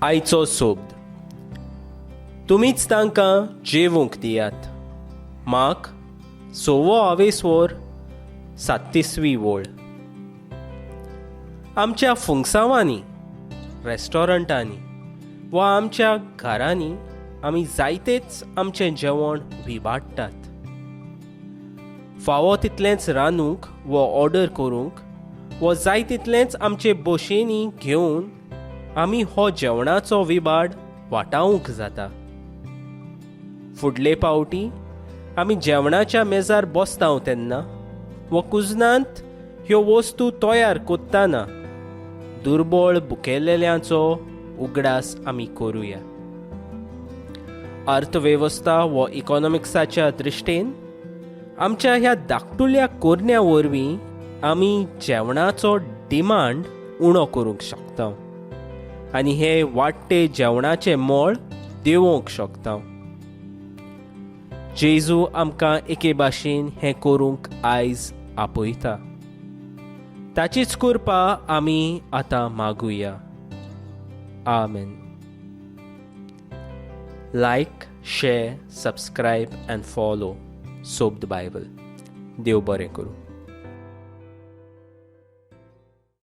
आयचो सोब्द. तुमीच तांकां जेवूंक दियात. मार्क सवो आवेस्वोर 37वी वळ. आमच्या फुंगसांवांनी, रेस्टॉरंटांनी वा आमच्या घरांनी आमी जायतेच आमचें जेवण विबाडटात. फावो तितलेंच रांदूंक वो ऑर्डर करूंक वो जाय तितलेंच आमचे बशेनी घेवन आमी हो जेवणाचो विबाड वाटावंक जाता. फुडले पावटी आमी जेवणाच्या मेजार बसता तेन्ना वो कुजनांत ह्यो वस्तू तयार करतना दुर्बळ भुकेलेल्यांचो उगडास आमी करुया. अर्थवेवस्था वो इकॉनॉमिक्साच्या दृश्टीन आमच्या ह्या धाकटुल्या कोरण्या वरवीं आमी जेवणाचो डिमांड उणो करूंक शकता आनी हे वाडटे जेवणाचें मोल देंवोवंक शकता. जेजू आमकां एके भाशेन हें करूंक आयज आपयता. ताचीच कृपा आमी आतां मागुया. आमेन. Like, share, subscribe and follow Sobd Bible. देव बरें करूं.